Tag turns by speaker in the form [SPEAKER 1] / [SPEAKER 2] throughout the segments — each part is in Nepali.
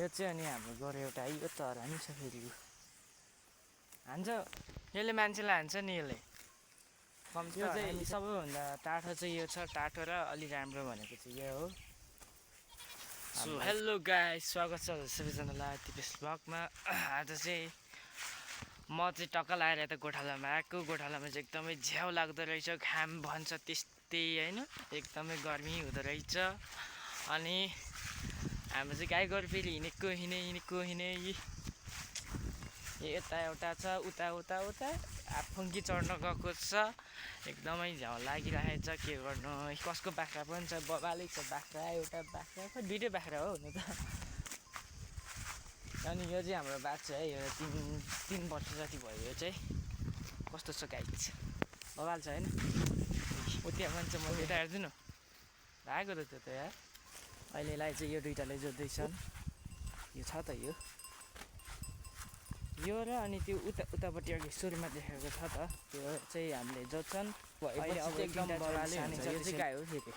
[SPEAKER 1] यो चाहिँ अनि हाम्रो गऱ्यो एउटा यो चरा नि छ फेरि हान्छ यसले मान्छेलाई हान्छ नि यसले कम्ती यो चाहिँ सबैभन्दा टाठो चाहिँ यो छ टाठो र अलि राम्रो भनेको चाहिँ यो हो सो हेलो गाइस स्वागत छ सबैजनालाई दिपेश ब्लगमा आज चाहिँ म चाहिँ टक्क लाएर यता गोठालामा आएको गोठालामा चाहिँ एकदमै झ्याउ लाग्दो रहेछ घाम भन्छ त्यस्तै होइन एकदमै गर्मी हुँदो रहेछ अनि हाम्रो चाहिँ गाई गोरु फेरि हिँडेको हिँडे यता एउटा छ उता उता उता आफुङ्गी चढ्न गएको छ एकदमै झ्याउ लागिरहेको छ के गर्नु कसको बाख्रा पनि छ बबालै छ बाख्रा एउटा बाख्रा खै दुइटै बाख्रा हो हुनु त अनि यो चाहिँ हाम्रो बाच्छा है यो 3 वर्ष जति भयो यो चाहिँ कस्तो छ गाई बबाल छ होइन उता पनि छ म यता हेर्दिनु आएको त त्यो त यार अहिलेलाई चाहिँ यो दुइटाले जोत्दैछन् यो छ त यो र अनि त्यो उतापट्टि अघि सुरुमा देखेको छ त त्यो चाहिँ हामीले जोत्छन् अहिले अब एकदम बबाले हुन्छ यो चाहिँ गाई हो फेरि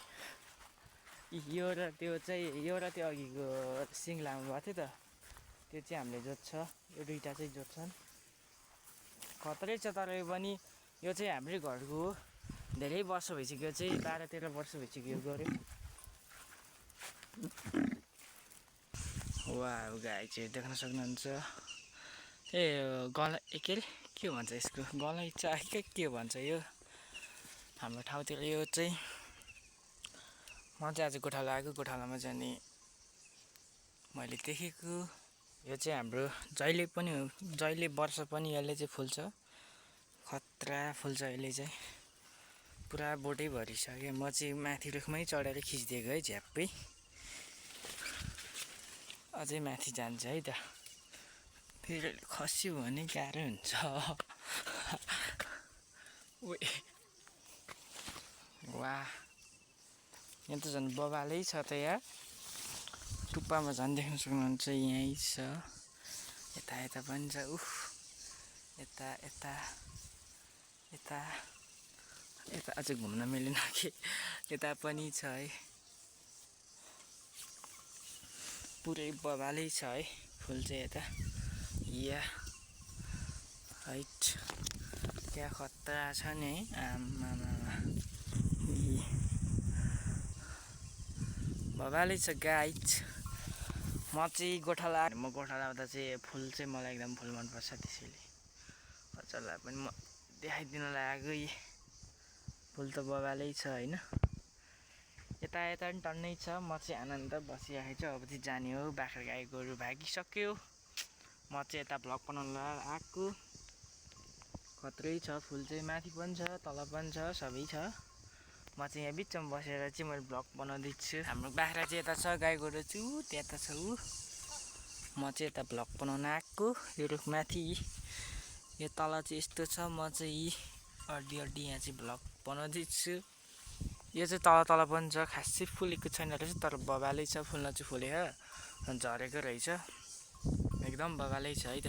[SPEAKER 1] यो र त्यो चाहिँ यो र त्यो अघिको सिङ लामो भएको थियो त त्यो चाहिँ हामीले जोत्छ यो दुइटा चाहिँ जोत्छन् खतरै छ तर यो पनि यो चाहिँ हाम्रै घरको हो धेरै वर्ष भइसक्यो चाहिँ 12-13 वर्ष भइसक्यो यो गऱ्यो वाह गाई चाहिँ देख्न सक्नुहुन्छ ए गला के भन्छ यसको गलैँचा के भन्छ यो हाम्रो ठाउँतिर यो चाहिँ म चाहिँ आज गोठाला आएको गोठालामा चाहिँ नि मैले देखेको यो चाहिँ हाम्रो जहिले वर्ष पनि यसले चाहिँ फुल्छ खतरा फुल्छ यसले चाहिँ पुरा बोटै भरिसक्यो म चाहिँ माथि रुखमै चढेर खिचिदिएको है झ्याप्पै अझै माथि जान्छ है त फेरि खस्यो भने गाह्रो हुन्छ वाह यहाँ त झन् बबालै छ त यहाँ टुप्पामा झन् देख्न सक्नुहुन्छ यहीँ छ यता पनि छ यता अझै घुम्न मिलेन कि यता पनि छ है पुरै बबालै छ है फुल चाहिँ यता या हाइट क्या खतरा छ नि है आमामा बबालै छ गाइज म चाहिँ गोठाला आउँदा चाहिँ फुल चाहिँ मलाई एकदम फुल मनपर्छ त्यसैले हजुरलाई पनि म देखाइदिन लागेको फुल त बबालै छ होइन यता पनि टन्नै छ म चाहिँ आनन्द बसिरहेको छु अब चाहिँ जाने हो बाख्रा गाई गोरु भागिसक्यो म चाहिँ यता भ्लग बनाउन आएको खत्रै छ फुल चाहिँ माथि पनि छ तल पनि छ सबै छ म चाहिँ यहाँ बिचमा बसेर चाहिँ मैले भ्लग बनाउँदैछु हाम्रो बाख्रा चाहिँ यता छ गाई गोरु चाहिँ त्यता छ म चाहिँ यता भ्लग बनाउन आएको यो रुखमाथि यो तल चाहिँ यस्तो छ म चाहिँ अड्डी यहाँ चाहिँ भ्लग बनाउँदैछु यो चाहिँ तल पनि छ खासै फुलेको छैन रहेछ तर बबालै छ फुल्न चाहिँ फुलेको झरेको रहेछ एकदम बबालै छ है त।